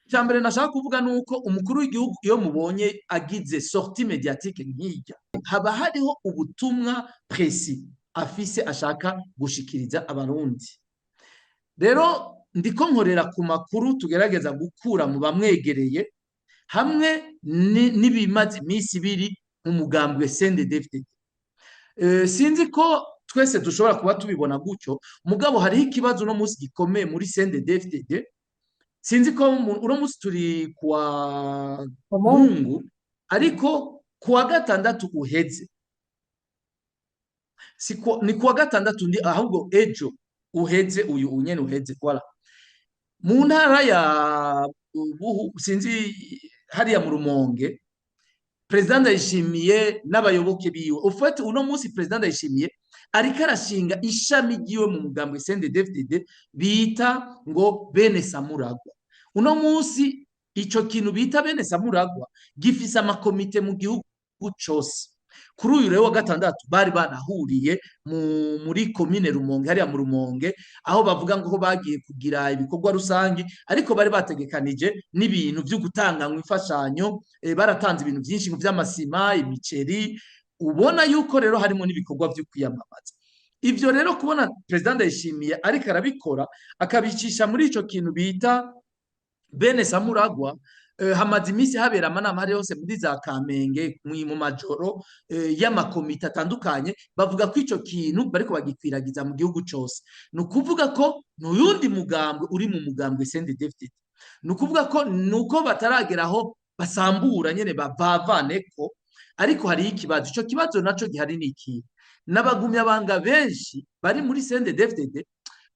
Icya mbere nashaka kuvuga ni uko umukuru w'igihugu iyo mubonye agize sortie médiatique nk'irya, haba hariho ubutumwa précis afise ashaka gushikiriza Abarundi. Rero ndiko nkorera ku makuru tugerageza gukura mu bamwegereye hamwe n'ibimaze iminsi biri mu mugambwe CNDD-FDD. Sinzi ko twese dushobora kuba tubibona gutyo, mugabo hariho ikibazo uno munsi gikomeye muri CNDD-FDD. Sinzi ko uno munsi turi kuwa Mungu, ariko kuwa gatandatu uheze, si ni kuwa gatandatu ndi ahubwo ejo uheze, uyu unyene uheze, voilà, mu ntara ya Buhu, sinzi hariya mu Rumonge, Perezida Ndayishimiye n'abayoboke biwe, ufate uno munsi Perezida Ndayishimiye ariko arashinga ishami ryiwe mu mugambwe CNDD-FDD bita ngo Bene Samuragwa. Uno munsi ico kintu bita Bene Samuragwa gifise amakomite mu gihugu cose. Kuri uyu rero wa gatandatu bari banahuriye muri komine Rumonge, hariya mu Rumonge, aho bavuga ngo bagiye kugira ibikorwa rusangi, ariko bari bategekanije n'ibintu vyo gutanga imfashanyo. Baratanze ibintu vyinshi vy'amasima, imiceri. Ubona yuko rero harimo n'ibikorwa vyo kwiyamamaza. Ivyo rero kubona Perezida Ndayishimiye ariko arabikora, akabicisha muri ico kintu bita Bene Samuragwa, hamaze iminsi habera amanama hari hose muri za Kamenge mu majoro, y'amakomite atandukanye. Bavuga ko ico kintu bariko bagikwiragiza mu gihugu cose. Ni ukuvuga ko n'uyundi mugambwe uri mu mugambwe CNDD-FDD, ni ukuvuga ko nuko batarageraho basambura nyene bavavaneko, ariko hariho ikibazo. Ico kibazo naco gihari ni ikihe? N'abagumyabanga benshi bari muri CNDD-FDD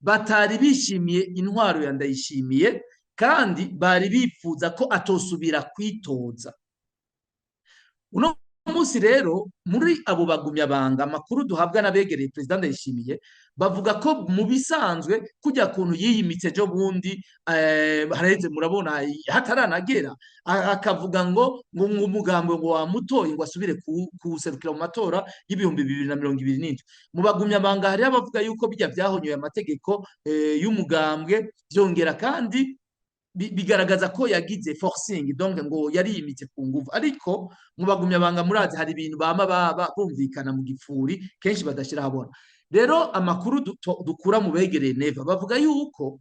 batari bishimiye intwaro ya Ndayishimiye, kandi bari bifuza ko atosubira kwitoza. Uno munsi rero muri abo bagumyabanga, amakuru duhabwa n'abegereye Perezida Ndayishimiye, bavuga ko mu bisanzwe kujya kuntu yiyimitse ejo bundi, haraheze murabona hataranagera, akavuga ngo umugambwe ngo wamutoye ngo asubire kuwuserukira mu matora y'2027, mu bagumyabanga hariho abavuga yuko bijya byahonyoye amategeko y'umugambwe, byongera kandi bigaragaza ko yagize forcing, donc ngo yariyimitse ku nguvu. Ariko mu bagumyabanga murazi hari ibintu bama baba bumvikana mu gifuri, kenshi badashira habona. Rero amakuru dukura mu begereye Neva bavuga yuko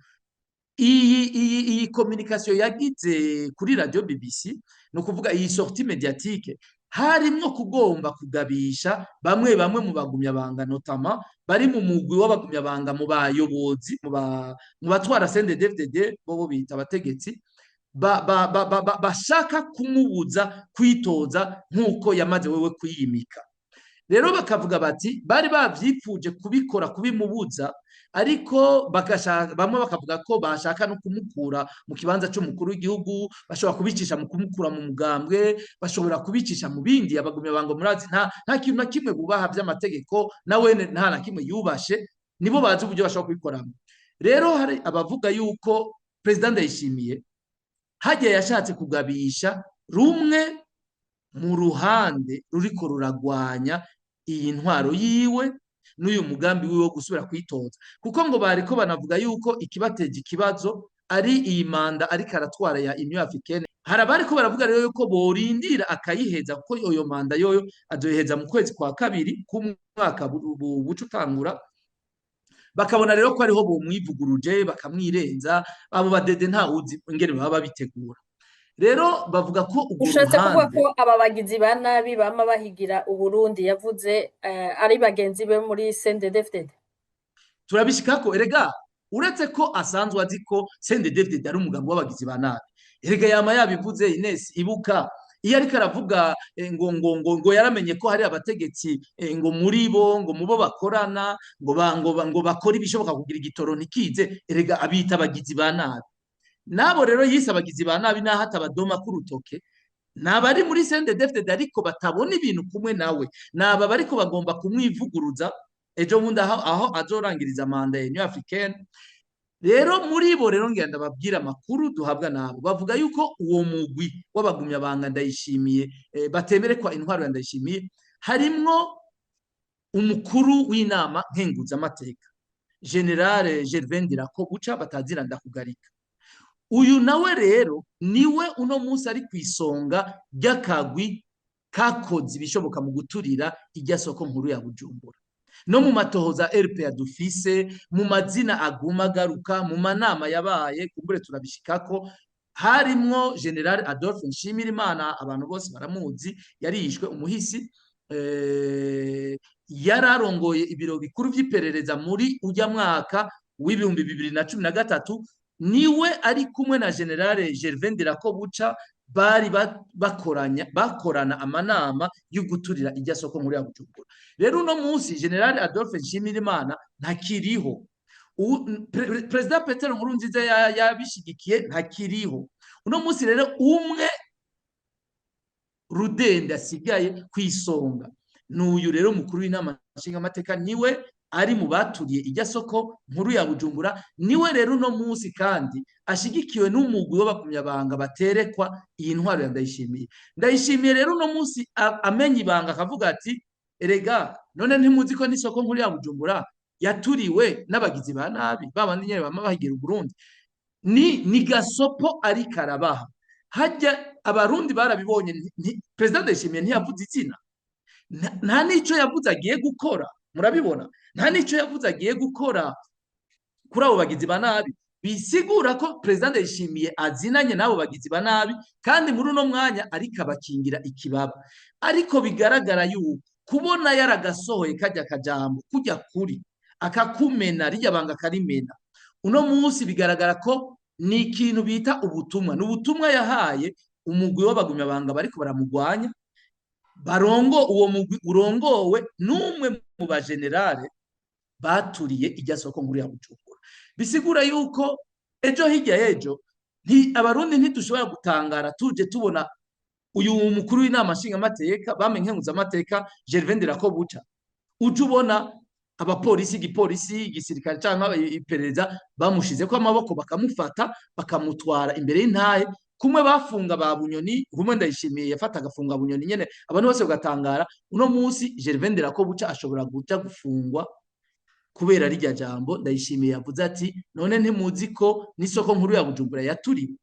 iyi communication yagize kuri radio BBC, ni ukuvuga iyi sortie médiatique, harimwo kugomba kugabisha bamwe bamwe mu bagumyabanga, notamment bari mu mugwi w'abagumyabanga, mu bayobozi, mu batwara CNDD-FDD, bobo bita abategetsi, bashaka kumubuza kwitoza nk'uko yamaze wewe kwiyimika. Rero bakavuga bati bari bavyipfuje kubikora, kubimubuza, ariko bagashaka, bamwe bakavuga ko bashaka no kumukura mu kibanza c'umukuru w'igihugu. Bashobora kubicisha mu kumukura mu mugambwe, bashobora kubicisha mu bindi. Abagumyabanga murazi nta kintu na kimwe bubaha vy'amategeko, nawe nta na kimwe yubashe, nibo bazi uburyo bashobora kubikoramo. Rero hari abavuga yuko Perezida Ndayishimiye hagiye yashatse kugabisha rumwe mu ruhande ruriko ruragwanya iyi ntwaro yiwe n'uyu mugambi wiwe wo gusubira kwitoza, kuko ngo bariko banavuga yuko ikibateje ikibazo ari iyi manda ariko aratwara ya Union Africaine. Hari abariko baravuga rero yuko borindira akayiheza, kuko iyo manda yoyo azoyiheza mu kwezi kwa kabiri k'umwaka buca utangura. Bakabona rero ko ariho bomwivuguruje bakamwirenza. Abo badede ntawuzi ingene baba babitegura. Rero bavuga ko urwo Ushatse kuvuga ruhande ko aba bagizi ba nabi bama bahigira Uburundi yavuze, ari bagenzi be muri CNDD-FDD? Turabishikako. Erega uretse ko asanzwe azi ko CNDD-FDD ari umugambi w'abagizi ba nabi, erega yama yabivuze. Ines, ibuka iyo ariko aravuga, ngo yaramenye ko hari abategetsi, ngo muri bo, ngo mubo bakorana, ngo bakora ibishoboka kugira igitoro ntikize. Erega abita abagizi ba nabi. Nabo rero yise abagizi ba nabi, naho atabadoma k'urutoke, nabari muri CNDD-FDD ariko batabona ibintu kumwe nawe, naba bariko bagomba kumwivuguruza ejo bundi aho azorangiriza manda ya Union Africaine. Rero muri bo rero ngira ndababwira amakuru duhabwa nabo, bavuga yuko uwo mugwi w'abagumyabanga Ndayishimiye, batemerekwa intwaro ya Ndayishimiye, harimwo umukuru w'inama nkenguzamateka, Général Gervais Ndirakobuca batazira Ndakugarika. Uyu nawe rero niwe uno munsi ari ku isonga ry'akagwi kakoze ibishoboka mu guturira irya soko nkuru ya Bujumbura. No mu matohoza RPA dufise, mu mazina aguma agaruka mu manama yabaye, kumbure turabishikako, harimwo Général Adolphe Nshimirimana, abantu bose baramuzi, yarishwe umuhisi, yararongoye ibiro bikuru vy'iperereza muri ujya mwaka w'2013. Niwe ari kumwe na Général Gervais Ndirakobuca bari bakoranya, bakorana amanama yo guturira irya soko nkuru ya Bujumbura. Rero uno munsi Général Adolphe Nshimirimana ntakiriho. Perezida Petero Nkurunziza yabishigikiye, ntakiriho. Uno munsi rero umwe rudende asigaye ku isonga n'uyu rero mukuru w'inama nshingamateka, niwe ari mu baturiye irya soko nkuru ya Bujumbura. Niwe rero uno munsi kandi ashigikiwe n'umugwi w'abagumyabanga baterekwa iyi ntwaro ya Ndayishimiye. Ndayishimiye rero uno munsi amenya ibanga, akavuga ati: "Erega none ntimuzi ko n'isoko nkuru ya Bujumbura yaturiwe n'abagizi ba nabi, babandi nyene bama bahigira Uburundi?" Ni gasopo ariko arabaha. Hajya Abarundi barabibonye. Perezida Ndayishimiye ntiyavuze izina, nta n'ico yavuze agiye gukora. Murabibona, nta n'ico yavuze agiye gukora kuri abo bagizi ba nabi. Bisigura ko Perezida Ndayishimiye azinanye n'abo bagizi ba nabi, kandi muri uno mwanya ariko abakingira ikibaba. Ariko bigaragara yuko kubona yaragasohoye kajya kajambo kujya kuri akakumena rijya banga akarimena uno munsi, bigaragara ko ni ikintu bita ubutumwa. Ni ubutumwa yahaye umugwi w'abagumyabanga bariko baramugwanya, barongo uwo mugwi urongowe n'umwe mu bajenerale baturiye irya soko nkuru ya Bujumbura. Bisigura yuko ejo hirya y'ejo Abarundi ntidushobora gutangara tuje tubona uyu mukuru w'inama nshingamateka, bamenye nkenguzamateka Gervais Ndirakobuca, uje ubona abapolisi, igipolisi, igisirikare canke iperereza bamushizeko amaboko, bakamufata, bakamutwara imbere y'intahe, kumwe bafunga ba Bunyoni, kumwe Ndayishimiye yafata agafunga Bunyoni nyene, abantu bose bagatangara. Uno munsi Gervais Ndirakobuca ashobora guca gufungwa kubera rirya jambo Ndayishimiye yavuze ati: "None ntimuzi ko n'isoko nkuru ya Bujumbura yaturiwe?"